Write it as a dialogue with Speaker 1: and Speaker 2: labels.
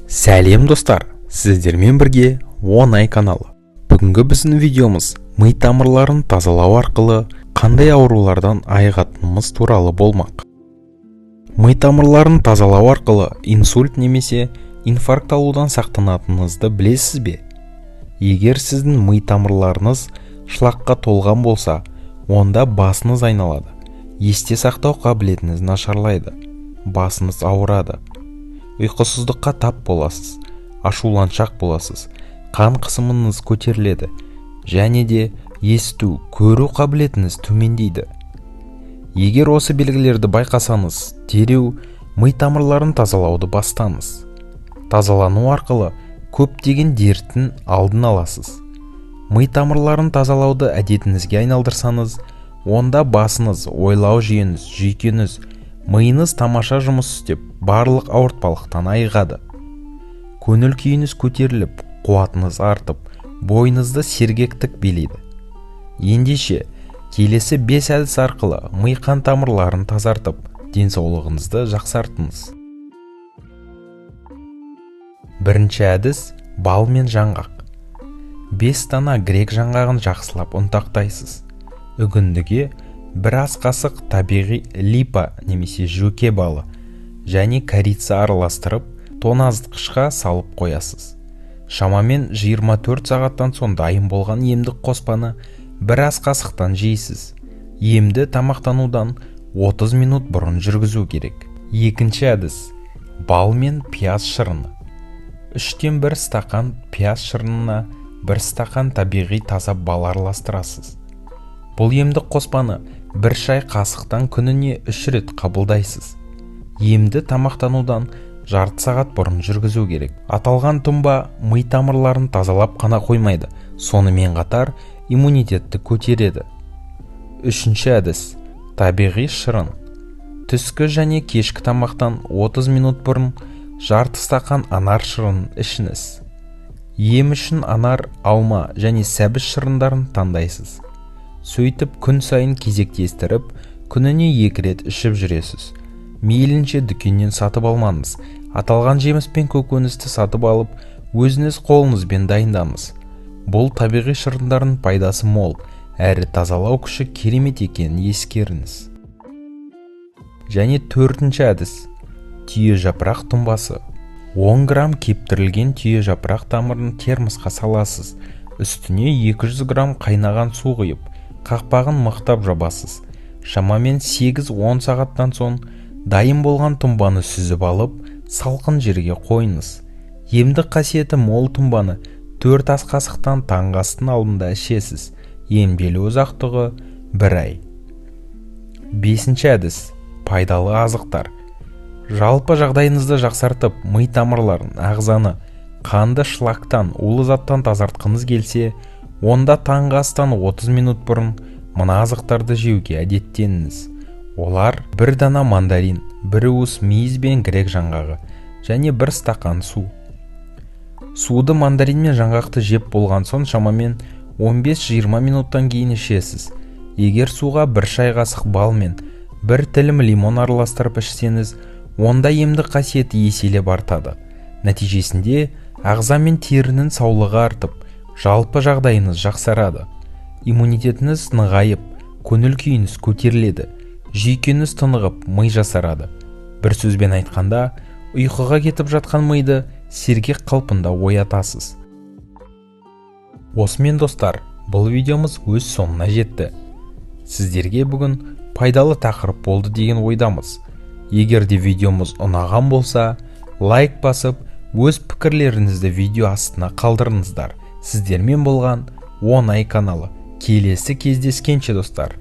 Speaker 1: Сәлем, достар! Сіздермен бірге Оңай каналы. Бүгінгі біздің видеомыз ми тамырларын тазалау арқылы қандай аурулардан айығатынымыз туралы болмақ. Ми тамырларын тазалау арқылы инсульт немесе инфаркт алудан сақтанатыныңызды білесіз бе? Егер сіздің ми тамырларыңыз шлакқа толған болса, онда басыңыз айналады, есте сақтау қабілетіңіз нашарлайды, басыңыз ауырады, ұйқысыздыққа тап боласыз, ашуланшақ боласыз, қан қысымыңыз көтеріледі және де есту, көру қабілетіңіз төмендейді. Егер осы белгілерді байқасаңыз, дереу ми тамырларын тазалауды бастаңыз. Тазалану арқылы көптеген дерттің алдын аласыз. Ми тамырларын тазалауды әдетіңізге айналдырсаңыз, онда басыңыз, ойлау жүйеңіз, жүйкеңіз, миыңыз тамаша жұмыс істеп, барлық ауыртпалықтан айығады. Көңіл күйіңіз көтеріліп, қуатыңыз артып, бойыңызды сергектік билейді. Ендеше, келесі 5 әдіс арқылы ми қан тамырларын тазартып, денсаулығыңызды жақсартыңыз. Бірінші әдіс: бал мен жаңғақ. 5 дана грек жаңғағын жақсылап ұнтақтайсыз. Үгіндіге бір ас қасық табиғи липа немесе жөке балы және корица араластырып, тоңазытқышқа салып қоясыз. Шамамен 24 сағаттан соң дайын болған емдік қоспаны бір ас қасықтан жейсіз. Емді тамақтанудан 30 минут бұрын жүргізу керек. Екінші әдіс: бал мен пияз шырыны. 1/3 стақан пияз шырынына 1 стақан табиғи таза бал араластырасыз. Бұл емдік қоспаны 1 шай қасықтан күніне 3 рет қабылдайсыз. Емді тамақтанудан жарты сағат бұрын жүргізу керек. Аталған тұнба ми тамырларын тазалап қана қоймайды, сонымен қатар иммунитетті көтереді. Үшінші әдіс: табиғи шырын. Түскі және кешкі тамақтан 30 минут бұрын жарты стақан анар шырынын ішіңіз. Ем үшін анар, алма және сәбіз шырындарын таңдайсыз. Сөйтіп, күн сайын кезектестіріп, күніне 2 рет ішіп жүресіз. Мейлінше дүкеннен сатып алмаңыз. Аталған жеміс пен көкөністі сатып алып, өзіңіз қолыңызбен дайындаңыз. Бұл табиғи шырындардың пайдасы мол әрі тазалау күші керемет екенін ескеріңіз. Және төртінші әдіс: түйе жапырақ тұнбасы. 10 грамм кептірілген түйе жапырақ тамырын термосқа саласыз. Үстіне 200 грамм қайнаған су құйып, қақпағын мықтап жабасыз. Шамамен 8-10 сағаттан соң дайын болған тұнбаны сүзіп алып, салқын жерге қойыңыз. Емдік қасиеті мол тұнбаны 4 ас қасықтан таңғы астың алдында ішесіз. Емделу ұзақтығы 1 ай. Бесінші әдіс: пайдалы азықтар. Жалпы жағдайыңызды жақсартып, ми тамырларын, ағзаны қанды шлактан, улы заттан тазартқыңыз келсе, онда таңғы астан 30 минут бұрын мына азықтарды жеуге әдеттеніңіз. Олар: 1 дана мандарин, 1 уыс мейіз бен грек жаңғағы және 1 стақан су. Суды мандарин мен жаңғақты жеп болған соң шамамен 15-20 минуттан кейін ішесіз. Егер суға 1 шай қасық бал мен 1 тілім лимон араластырып ішсеңіз, онда емдік қасиеті еселеп артады. Нәтижесінде ағза мен терінің саулығы артып, жалпы жағдайыңыз жақсарады. Иммунитетіңіз нығайып, көңіл күйіңіз көтеріледі, жүйкеңіз тынығып, ми жасарады. Бір сөзбен айтқанда, ұйқыға кетіп жатқан миды сергек қалпында оятасыз. Осымен, достар, бұл видеомыз өз соңына жетті. Сіздерге бүгін пайдалы тақырып болды деген ойдамыз. Егер де видеомыз ұнаған болса, лайк басып, өз пікірлеріңізді видео астына қалдырыңыздар. Сіздермен болған Оңай каналы. Келесі кездескенше, достар!